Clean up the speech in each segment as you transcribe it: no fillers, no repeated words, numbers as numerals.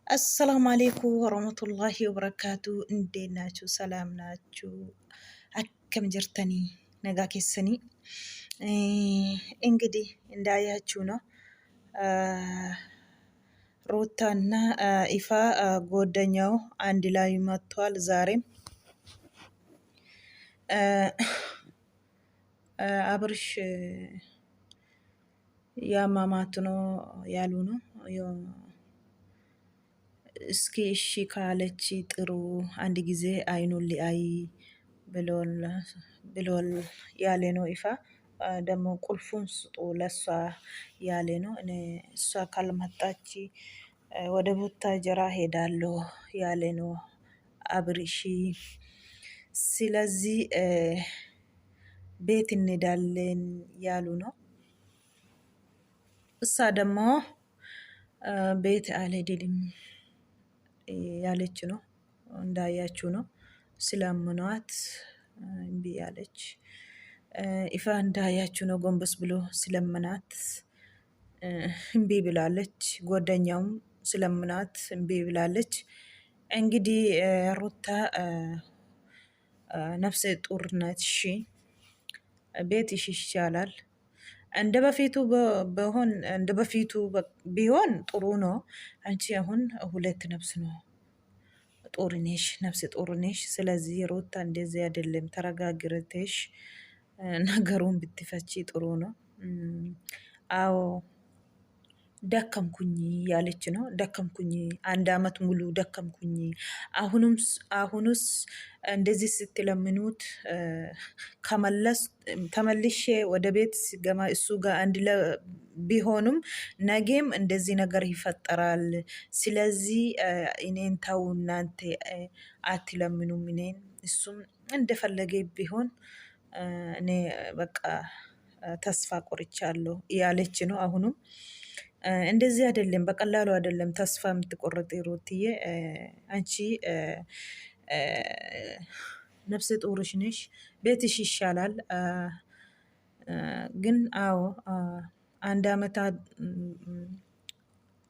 አሰላሙ አሌይኩም ወረህመቱላሂ ወበረካቱ። እንዴት ናችሁ? ሰላም ናችሁ? akkam jirtanii nagaa keessanii እንግዲህ እንዳያችሁ ነው ሩታና ኢፋ ጓደኛው አንድ ላይ መጥቷል። ዛሬም አብርሽ ያማማት ነው ያሉ ነው። እስኪ እሺ ካለች ጥሩ አንድ ጊዜ አይኑን ሊአይ ብሎል ያለ ነው። ይፋ ደግሞ ቁልፉን ስጡ ለሷ ያለ ነው። እኔ እሷ ካልመጣች ወደ ቡታጀራ ሄዳለሁ ያለ ነው አብርሽ። ስለዚህ ቤት እንሄዳለን ያሉ ነው። እሷ ደግሞ ቤት አልሄድም ያለች ነው። እንዳያችሁ ነው። ስለምኗት እምቢ ያለች ይፋ እንዳያችሁ ነው። ጎንበስ ብሎ ስለምናት እምቢ ብላለች። ጓደኛውም ስለምናት እምቢ ብላለች። እንግዲህ ሩታ ነፍሰ ጡር ናት። እሺ ቤትሽ ይሻላል። እንደ በፊቱ ቢሆን እንደ በፊቱ ቢሆን ጥሩ ነው። አንቺ አሁን ሁለት ነፍስ ነው ጦር ነሽ፣ ነፍሰ ጡር ነሽ። ስለዚህ ሩታ እንደዚህ አይደለም፣ ተረጋግተሽ ነገሩን ብትፈቺ ጥሩ ነው። አዎ ደከምኩኝ ያለች ነው። ደከምኩኝ፣ አንድ አመት ሙሉ ደከምኩኝ። አሁኑስ እንደዚህ ስትለምኑት ከመለስ ተመልሼ ወደ ቤት ሲገማ እሱ ጋር አንድ ቢሆኑም ነገም እንደዚህ ነገር ይፈጠራል። ስለዚህ እኔን ተው እናንተ አትለምኑም። እኔን እሱም እንደፈለገ ቢሆን እኔ በቃ ተስፋ ቆርቻለሁ ያለች ነው አሁኑም እንደዚህ አይደለም፣ በቀላሉ አይደለም ተስፋ የምትቆረጥ ሩትዬ። አንቺ ነፍሰ ጡርሽ ነሽ፣ ቤትሽ ይሻላል። ግን አዎ አንድ አመት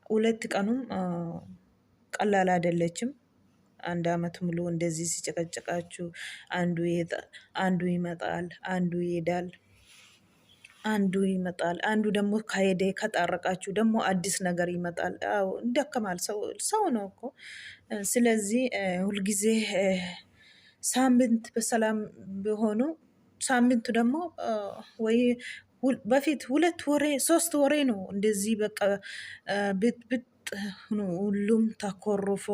ሁለት ቀኑም ቀላል አይደለችም። አንድ አመት ሙሉ እንደዚህ ሲጨቀጨቃችሁ አንዱ ይመጣል፣ አንዱ ይሄዳል። አንዱ ይመጣል፣ አንዱ ደግሞ ከሄደ ከጣረቃችሁ ደግሞ አዲስ ነገር ይመጣል። አዎ ይደከማል፣ ሰው ነው እኮ። ስለዚህ ሁልጊዜ ሳምንት በሰላም ቢሆኑ ሳምንቱ ደግሞ ወይ በፊት ሁለት ወሬ ሶስት ወሬ ነው እንደዚህ በቃ ብጥብጥ ሁሉም ተኮርፎ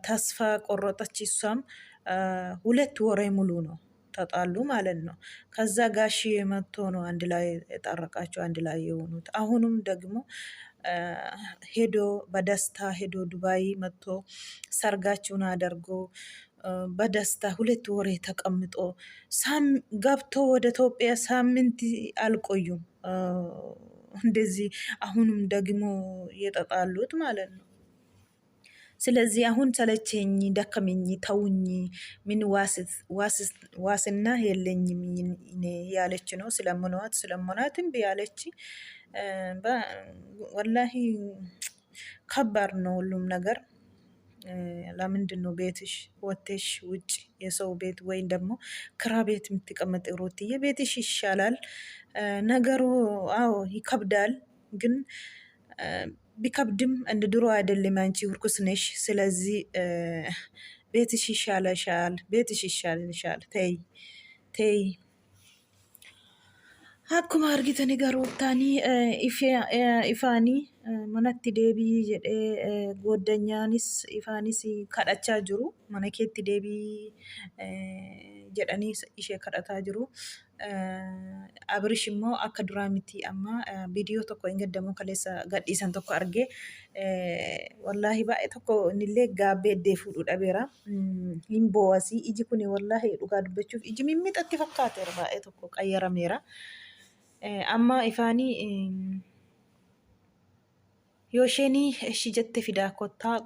ተስፋ ቆረጠች። እሷም ሁለት ወሬ ሙሉ ነው ተጣሉ ማለት ነው። ከዛ ጋሺ መጥቶ ነው አንድ ላይ የጠረቃቸው አንድ ላይ የሆኑት። አሁንም ደግሞ ሄዶ በደስታ ሄዶ ዱባይ መጥቶ ሰርጋቸውን አደርጎ በደስታ ሁለት ወሬ ተቀምጦ ገብቶ ወደ ኢትዮጵያ ሳምንት አልቆዩም። እንደዚህ አሁንም ደግሞ የተጣሉት ማለት ነው። ስለዚህ አሁን ሰለቸኝ፣ ደከመኝ፣ ተውኝ፣ ምን ዋስና የለኝም ያለች ነው። ስለምኗት ስለምኗት እምቢ ያለች። ወላሂ ከባድ ነው ሁሉም ነገር። ለምንድን ነው ቤትሽ ወጥተሽ ውጭ የሰው ቤት ወይም ደግሞ ክራ ቤት የምትቀመጥ? ሩትዬ ቤትሽ ይሻላል ነገሩ። አዎ ይከብዳል ግን ቢከብድም እንደ ድሮ አይደለም። አንቺ እርኩስ ነሽ። ስለዚህ ቤትሽ ይሻለሻል፣ ቤትሽ ይሻልሻል። ተይ ተይ። Akkuma argitani garoottaanii ifaanii manatti deebii jedhee gooddanyaanis ifaanis kadhachaa jiru. Mana keetti deebii jedhanii ishee kadhataa jiru. Abrish immoo akka duraa miti amma viidiyoo tokko hin gaddamu kaleessa gadhiisan tokko argee wallaahi baay'ee tokko innillee gaabbee eddee fuudhu dhabeera. Hin boo'asii iji kun wallaahi dhugaa dubbachuuf iji mimmixatti fakkaateera baay'ee tokko qayyarameera. Amma ifaanii yoo isheen ishi jette fidaa kottaa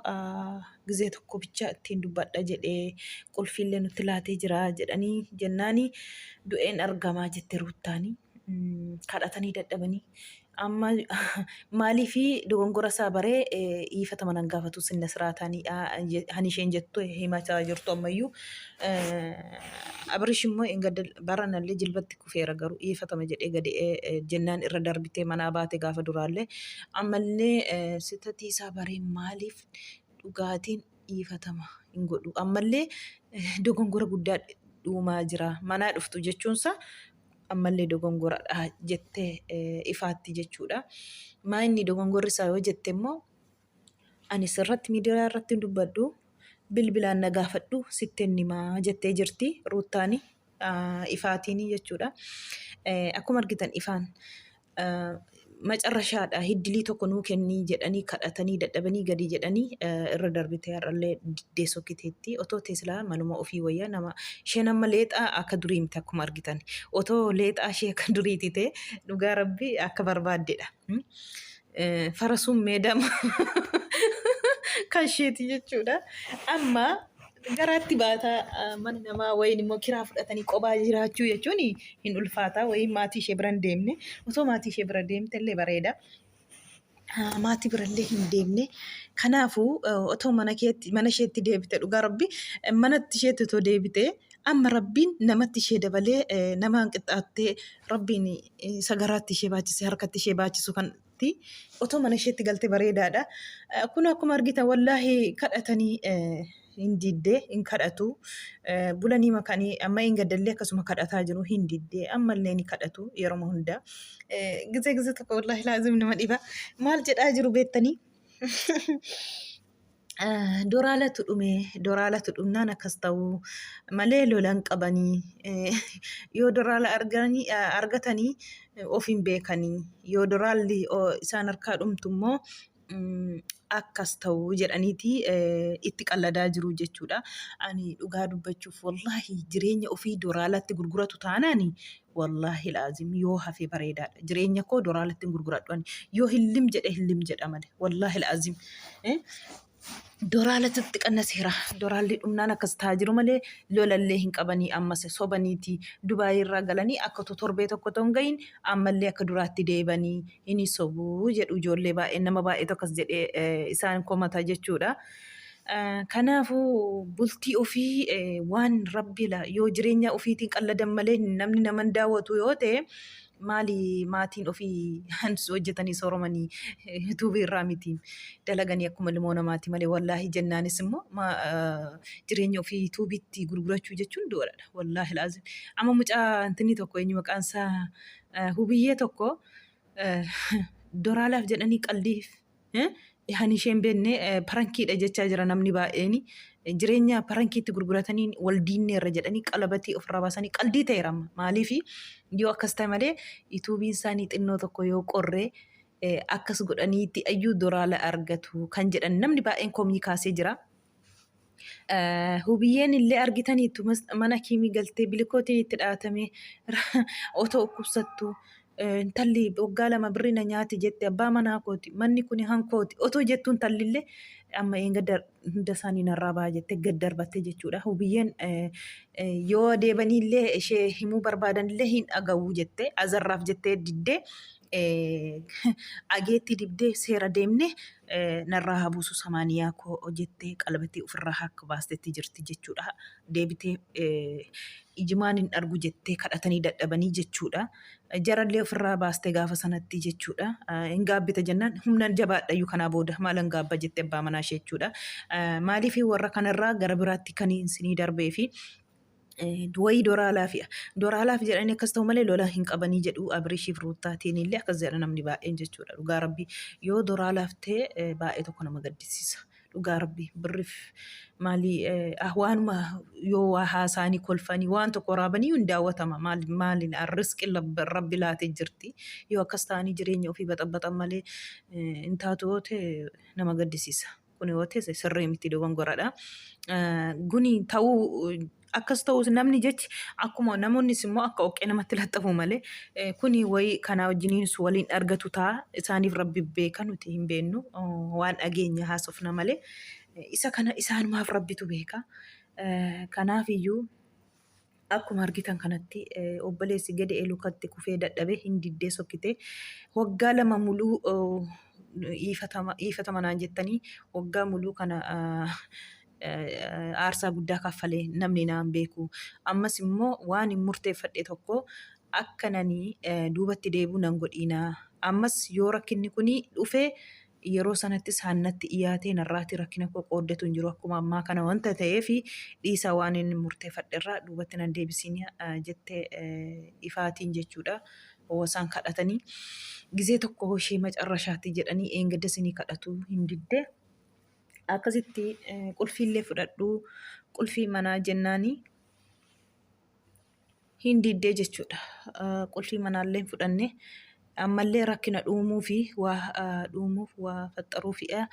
gizee tokko bicha ittiin dubbadha jedhee qulfiillee nutti laatee jira jedhanii jennaani du'een argamaa jette ruuttaanii kadhatanii dadhabanii Amma maaliif dogongora isaa baree dhiifatama nan gaafatu sinna siraataan han isheen jettu himachaa jirtu ammayyuu. Abrish immoo engadda baranallee jilbatti kufeera garuu dhiifatama jedhee gadi jennaan irra darbitee manaa baate gaafa duraallee ammallee sitatii isaa baree maaliif dhugaatiin dhiifatama hin godhu ammallee dogongora guddaa dhuumaa jira manaa dhuftu jechuunsa ammallee dogongoradha jettee ifaatti jechuudha. Maa inni dogongorri isaa yoo jette immoo ani sirratti miidiyaa irratti hin dubbadhu bilbilaan na gaafadhu sittin himaa jettee jirti ruuttaani ifaatiin jechuudha. Akkuma argitan ifaan macarrashaadha hiddilii tokko nuu kennii jedhanii kadhatanii dadhabanii gadi jedhanii irra darbitee har'allee diddee sokkiteetti otoo teeslaa manuma ofii wayya nama isheen amma leexaa akka durii miti akkuma argitan otoo leexaa ishee akka duriiti ta'e dhugaa rabbii akka barbaaddedha. Farasuun meedama kan isheeti jechuudha. Amma garaatti baataa mana namaa wayiin immoo kiraa fudhatanii qobaa jiraachuu jechuun hin ulfaata. Wayiin maatii ishee bira hin deemne. Osoo maatii ishee bira deemte illee bareeda. Maatii birallee hin deemne. Kanaafuu otoo mana keetti mana isheetti deebite dhugaa rabbi manatti isheetti otoo deebite amma rabbiin namatti ishee dabalee namaan qixxaattee rabbiin isa garaatti ishee baachise harkatti ishee baachisu kanatti otoo mana isheetti galte bareedaadha. Kun akkuma argitan wallaahi kadhatanii hin diddee hin kadhatu. Bulanii makanii amma hin gaddallee akkasuma kadhataa jiru hin diddee ammallee ni kadhatu yeroo hunda. Gizee gizee tokko wallaahi laazim nama dhiba. Maal jedhaa jiru beektanii? Doraalatu dhume doraalatu dhumnaan akkas ta'u malee lolan qabanii yoo doraala arganii argatanii of hin beekanii yoo doraalli isaan harkaa dhumtu immoo akkas ta'u jedhaniiti itti qalladaa jiru jechuudha. Ani dhugaa dubbachuuf wallaahi jireenya ofii doraalatti gurguratu taanaani wallaahi laazim yoo hafe bareedaadha. Jireenya koo doraalatti hin gurguradhu ani. Yoo hillim jedhe hillim jedha malee. Wallaahi laazim. Doraalatti itti qannaseera. Doraalli dhumnaan akkas ta'aa jiru malee lolallee hin qabanii ammas sobaniiti. Dubaayii irraa galanii akka otoo torbee tokko otoo hin gahin ammallee akka duraatti deebanii hin sobuu jedhu ijoollee baay'een nama baay'eetu akkas jedhee isaan komata jechuudha. Kanaafuu bultii ofii waan rabbi yoo jireenya ofiitiin qalladan malee namni nama hin daawwatu yoo ta'e maali maatiin ofii hojjetanii sooromanii yuutuubii irraa miti dalaganii akkuma ilmoo namaati malee wallaahi jennaanis immoo jireenya ofii yuutuubiitti gurgurachuu jechuun du'aadha wallaahi laazim. Amma mucaa intinni tokko eenyu maqaan isaa hubiyyee tokko doraalaaf jedhanii qaldiif Kan ishee hin beekne parankiidha jechaa jira namni baay'een. Jireenya parankiitti gurguratanii wal diinneerra jedhanii qalabatii ofirraa baasanii qaldii ta'eera amma. Maaliif yoo akkas ta'e malee yuutuubiin isaanii xinnoo tokko yoo qorree akkas godhaniitti ayyuu doraala argatu kan jedhan namni baay'een komii kaasee jira. Hubiyyeen illee argitaniittu mana kiimii galtee bilikootiin itti dhaatamee otoo dhukkubsattu intalli waggaa 2 birrii na nyaate jette abbaa manaa kooti manni kun hankooti otoo jettuu intalli illee amma eengadda hunda isaanii narraa ba'a jettee gad darbatte jechuudha. Hubiyyeen yoo deebanii illee ishee himuu barbaadan illee hin dhaga'u jette azarraaf jettee diddee ageetti dibdee seera deemne narraa haa buusu samaaniyaa koo jettee qalabatii ofirraa akka baastetti jirti jechuudha. Deebitee ijumaan hin argu jettee kadhatanii dadhabanii jechuudha. Jarallee ofirraa baastee gaafa sanatti jechuudha. Hin gaabbita jennaan humnaan jabaadhayyuu kanaa booda maalan gaabba jette abbaa manaa ishee jechuudha. Maaliif warra kanarraa gara biraatti kan isinii darbee fi wayii doraalaafi doraalaaf jedhanii akkas ta'u malee lola hin qabanii jedhu Abrishiif Ruuttaatiin illee akkas jedha namni baay'een jechuudha. Dhugaa rabbii yoo doraalaaf ta'e baay'ee tokko nama gaddisiisa. Dhugaa rabbii birriif maalii waanuma yoo waa haasaanii kolfanii waan tokko waraabanii hin daawwatama maaliin risqi rabbi laatee jirti yoo akkas ta'anii jireenya ofii baxabaxan malee hin taatu yoo ta'e nama gaddisiisa. Kun yoo ta'e sirrii miti dogongoradha. Guni ta'uu akkas ta'us namni jechi akkuma namoonnis immoo akka oqqee namatti laxxafu malee kuni wayii kanaa wajjiniinis waliin argatu ta'a isaaniif rabbi beeka nuti hin beennu waan dhageenya haasofna malee isa kana isaanumaaf rabbitu beeka. Kanaaf iyyuu Akkuma argitan kanatti obboleessi gadi lukatti kufee dadhabe hin diddee sokkite. Waggaa 2 muluu dhiifatama naan jettanii waggaa muluu kana aarsaa guddaa kaffalee namni naan beeku. Ammas immoo waan hin murteeffadhe tokko akka nani duubatti deebi'u nan godhiinaa. Ammas yoo rakkinni kun dhufe yeroo sanattis haannatti dhiyaatee narraati rakkina koo qooddatu hin jiru akkuma ammaa kana wanta ta'eef dhiisaa waan inni murteeffadhe irraa duubatti nan deebisiin jettee ifaatiin jechuudha. Wasaan kadhatanii gizee tokko ishee macarrashaatti jedhanii eengadda isinii kadhatu hin didde. Akkasitti qulfiillee fudhadhu qulfii manaa jennaanii hin diddee jechuudha. Qulfii manaallee hin fudhanne. Ammallee rakkina dhuumuu fi waa dhuumuuf waa faxxaruufidha.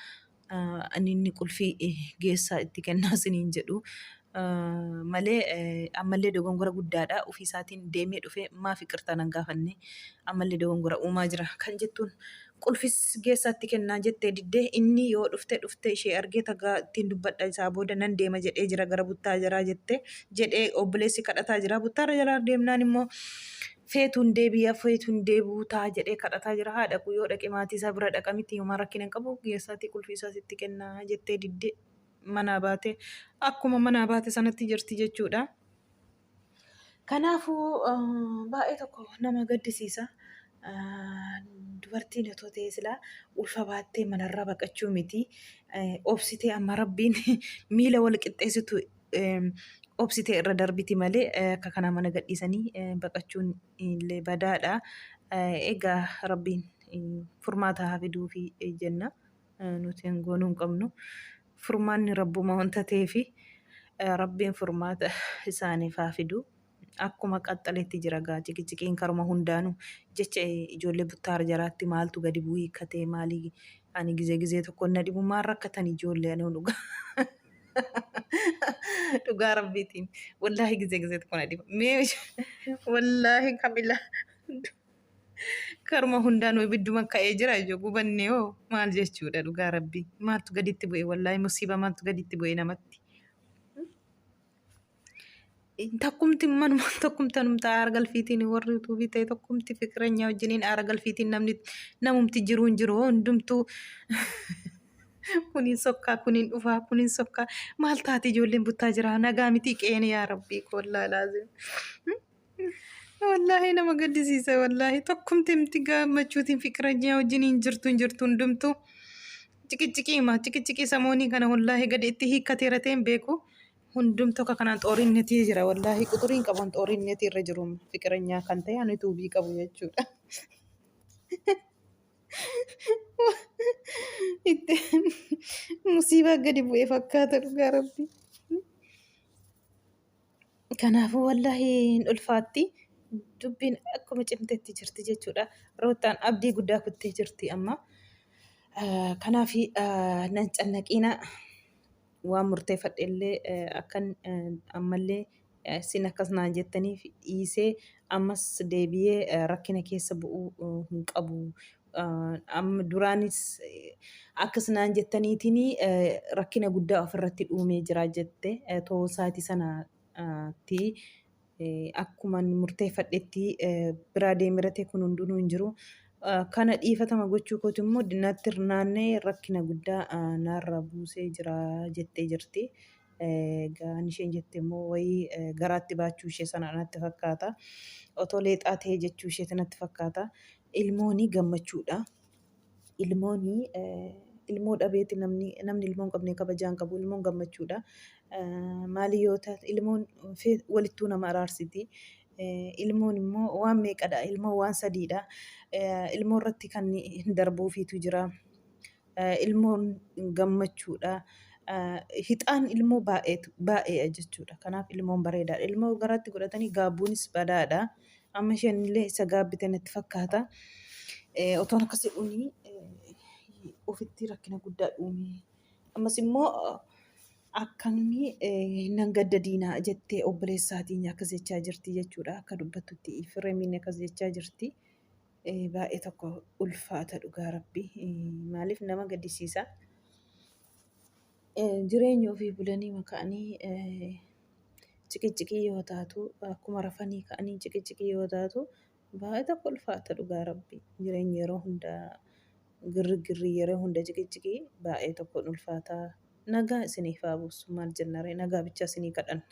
Ani inni qulfii geessaa itti kennaa isiniin jedhu. Malee ammallee dogongora guddaadha. Ofii isaatiin deemee dhufee maaf iqirtaa nan gaafanne ammallee dogongora uumaa jira kan jettuun Qulfis geessaa itti kennaa jettee diddee inni yoo dhufte dhufte ishee argee tagaa ittiin dubbadha isaa booda nan deema jedhee jira gara buttaa jaraa jette jedhee obboleessi kadhataa jira buttaa jaraa deemnaan immoo feetuun deebi'a feetuun deebi'uu ta'a jedhee kadhataa jira haa dhaqu yoo dhaqe maatii isaa bira dhaqa miti homaa rakkina hin qabu geessaatii qulfii isaa sitti kennaa jettee diddee manaa baate akkuma manaa baate sanatti jirti jechuudha. Kanaafuu baay'ee tokko nama gaddisiisa. Dubartiin otoo ta'ee silaa ulfa baattee manarraa baqachuu miti. Obsitee amma rabbiin miila wal qixxeessitu obsitee irra darbiti malee akka kanaa mana gadhiisanii baqachuun illee badaadha. Egaa rabbiin furmaata haa fiduufi jenna. Nuti hin goonuu hin qabnu. Furmaanni rabbuma wanta ta'eefi rabbiin furmaata isaaniif haa fidu. Akkuma qaxxaletti jira gaa ciqiciqiin karuma hundaanu jecha ijoollee buttaar jaraatti maaltu gadi bu'uu hiikkatee maalii ani gizee gizee tokko na dhibu maal rakkatan ijoollee ani dhugaa dhugaa rabbiitiin wallaahi gizee gizee tokko na dhiba mee wallaahi kamila Karuma hundaanuu ibidduma ka'ee jira ijoo gubannee hoo maal jechuudha dhugaa rabbii maaltu gaditti bu'e wallaahi musiiba maaltu gaditti bu'e namatti. Takkumti manuma tokkumti anumta aara galfiitiin warri yuutuubii ta'e tokkumti fiqiranyaa wajjiniin aara galfiitiin namni namumti jiruu hin jiru hundumtuu kuniin sokkaa kuniin dhufaa kuniin sokkaa maal taate ijoolleen buttaa jira nagaa miti qeene yaa rabbii koollaa laazim. Wallaahi nama gaddisiisa wallaahi tokkumti miti gammachuutiin fiqirajaa wajjin hin jirtu hin jirtu hundumtuu ciqiciqiima ciqiciqii samoonii kana wallaahi gadi itti hiikkateera ta'e hin beeku hundumtu akka kanaan xoorinnetii jira wallaahi quxuriin qaban xoorinnetii irra jiru fiqiranyaa kan ta'e ani tuubii qabu jechuudha. Itti musiibaa gadi bu'ee fakkaata dhugaa rabbi. Kanaafuu wallaahi hin ulfaatti. Dubbiin akkuma cimtetti jirti jechuudha. Ruuttaan abdii guddaa kuttee jirti amma. Kanaaf nan cannaqiina waan murteeffadhe illee akkan ammallee sin akkas naan jettaniif dhiisee ammas deebi'ee rakkina keessa bu'uu hin qabu. Amma duraanis akkas naan jettaniitiin rakkina guddaa ofirratti uumee jira jette toosaatii sanatti akkuma murteeffadhetti biraa deemirate kun hundinuu hin jiru. Kana dhiifatama gochuu kooti immoo natti naanna'ee rakkina guddaa narra buusee jira jettee jirti. Egaa isheen jette immoo wayii garaatti baachuu ishee sana natti fakkaata. Otoo leexaa ta'e jechuu isheeti natti fakkaata. Ilmooni gammachuudha. Ilmooni ilmoo dhabeeti namni namni ilmoo hin qabne kabajaa hin qabu. Ilmoon gammachuudha. Maali yoo taate ilmoon walittuu nama araarsiti. Ilmoon immoo waan meeqadha? Ilmoon waan sadiidha. Ilmoo irratti kan hin darbuufiitu jira. Ilmoon gammachuudha. Hixaan ilmoo baay'eedha jechuudha. Kanaaf ilmoon bareedaadha. Ilmoo garaatti godhatanii gaabbuunis badaadha. Amma isheen illee isa gaabbite natti fakkaata. Otoon akkas jedhuuni ofitti rakkina guddaa uume. Ammas immoo akkamii nan gadda diinaa jettee obboleessaatiin akkas jechaa jirti jechuudha. Akka dubbattutti Fireemiin akkas jechaa jirti. Baay'ee tokko ulfaata dhugaa rabbi. Maaliif nama gaddisiisa. Jireenya ofii bulanii maka'anii Ciqiciqii yoo taatu akkuma rafanii ka'anii ciqiciqii yoo taatu baay'ee tokko ulfaata dhugaa rabbi. Jireenyi yeroo hunda girrigirrii yeroo hunda ciqiciqii baay'ee tokko ulfaata. Nagaa isiniif haa buusu maal jennaree nagaa bicha isinii kadhanna.